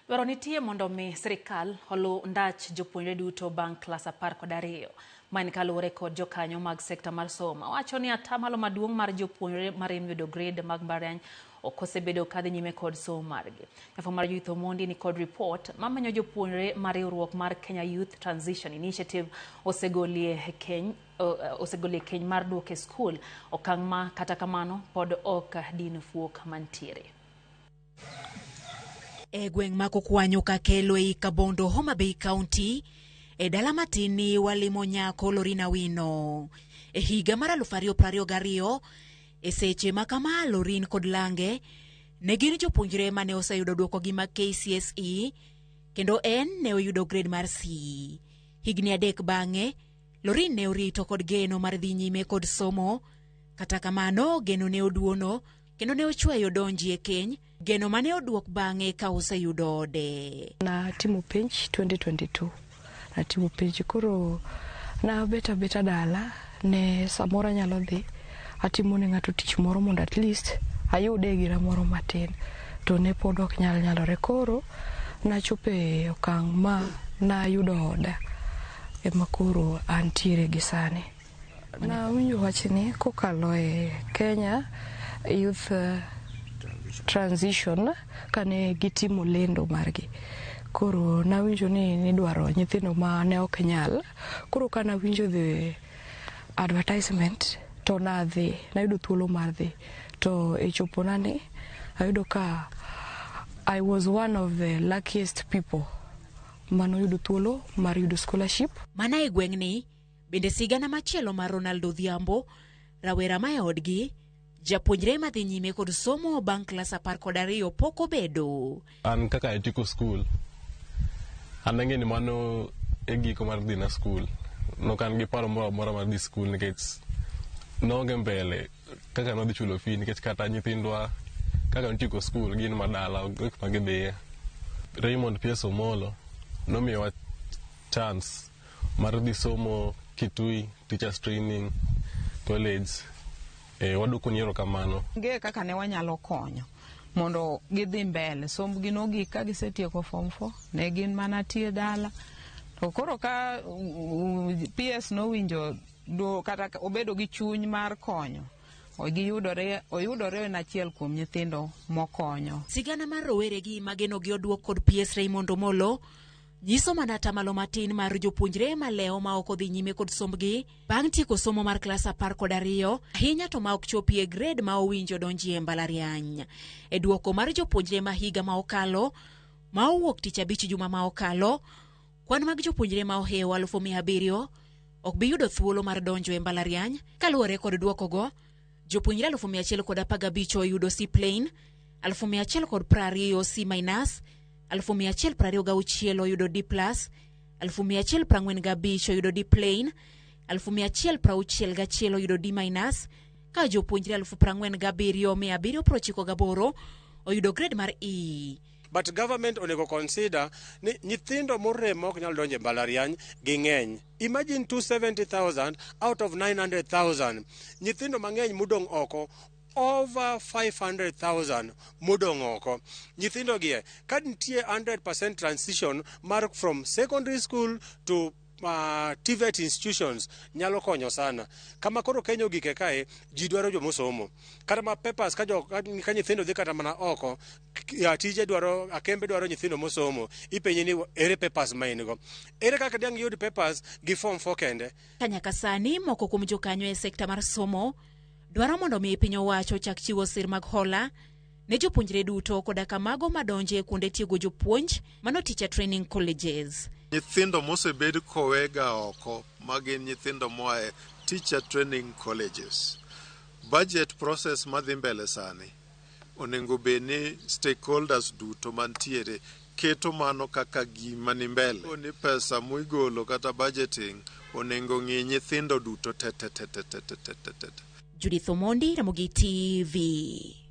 Dwaro nitie mondo mi sirikal oluw ndach jopuonjre duto bang' klas 12. Ma en kaluwore kod jokanyo mag sekta mar somo wacho ni atamalo maduong' mar jopuonjre marem yudo grade mag mbalariany ok osebedo kadhi nyime kod somo margi. Jafwambo mar Judith Omondi ni kod ripot mamenyo jopuonjre mar riwruok mar Kenya Youth Transition Initiative osegolie keny osegolie keny mar duok e skul, okang' ma kata kamano pod ok din fuok mantiere. E gweng' ma Kokwanyo Kakelo ei Kabondo, Homa Bay County, e dala matin ni walimo nyako Lorina Wino. E higa mar 2022, e seche ma kama Lorin kod Lange ne gin jopuonjre mane oseyudo dwokogi mag KCSE kendo en ne oyudo grade mar C. Higni 3 bang'e, Lorin ne orito kod geno mar dhi nyime kod somo. Kata kamano, geno ne oduono kendo ne ochweyo donji e keny, geno mane oduok bang'e ka oseyudo ode. Natimo penj 2022, natimo penj koro nabet abeta dala ne samoro anyalo dhi atimo ne ng'ato tich moro mondo at least ayude gira moro matin, to ne pod ok nyal nyalore. Koro nachopo e okang' ma nayudo oda ema koro antiere gi sani. Nawinjo wachni kokalo e Kenya Youth Transition kane gitimo lendo margi. Koro nawinjo ni nidwaro nyithindo ma ne ok nyal. Koro kanawinjo the advertisement to nadhi, nayudo thuolo mar dhi. To e chopona ni ayudo ka I was one of the luckiest people manoyudo thuolo mar yudo scholarship. Mana e gweng'ni bende sigana machielo mar Ronaldo Odhiambo, rawera ma e odgi, japuonjre madhi nyime kod somo bang' klas 12 pok obedo. An kaka atieko skul, an ang'e ni mano e giko mar dhi na skul. Nok an gi paro moro amora mar dhi skul nikech noonge mbele kaka nodhi chulo fee nikech kata nyithindwa kaka notieko skul gin madala onge kuma gidhiye. Raymond P.S. Omolo nomiyowa chance mar dhi somo Kitui Teachers Training College. Waduoko ni erokamano. Onge kaka ne wanyalo konyo mondo gidhi mbele. Sombgi nogik ka gisetieko form 4, ne gin mana tie dala. To koro ka PS nowinjo kata obedo gi chuny mar konyo, oyudore en achiel kuom nyithindo mokonyo. Sigana mar roweregi mageno gi oduok kod PS Raymond Omolo nyiso mana atamalo matin mar jopuonjre malewo ma ok odhi nyime kod sombgi bang' tieko somo mar klas 12, ahinya to ma ok chopi e grade ma owinjo donjie e mbalariany. E duoko mar jopuonjre ma higa ma okalo, ma owuok tich abich juma ma okalo, kwan mag jopuonjre ma ohewo 700,000 ok bi yudo thuolo mar donjo e mbalariany. Kaluwore kod duokogo, jopuonjre 115,000 oyudo C plain, 1,120 C minus, 1,126 oyudo D plus, 1,145 oyudo D plain, 1,161 oyudo D minus, ka jopuonjre 47,798 oyudo grade mar E. But government onego consider ni nyithindo morem ma ok nyal donjo e mbalariany ging'eny. Imagine 270,000 out of 900,000. Nyithindo mang'eny modong' oko, over 500,000 modong' oko. Nyithindo gie, ka nitie 100% transition mar from secondary school to TVET institutions nyalo konyo sana. Kama koro Kenya ogike kae, ji dwaro jomosomo. Kata ma papers ka nyithindo dhi kata mana oko, tije dwaro, akembe dwaro nyithindo mosomo. Ipenje ni ere papers ma in go. Ere kaka diang' yud papers gi form 4 kende? Ka nyaka sani moko kuom jokanyo e sekta mar somo dwaro mondo mi piny owacho ochak chiwo sir mag hola ne jopuonjre duto koda ka mago madonje e kuonde tiego jopuonj mano teacher training colleges. Nyithindo mosebed kowega oko ma gin nyithindo moa e teacher training colleges. Budget process madhi mbele sani onego bed ni stakeholders duto mantiere keto mano kaka gima ni mbele. Ni pesa muigolo kata budgeting onego ng'i nyithindo duto te te te te te te te te te. Judith Omondi, Ramogi TV.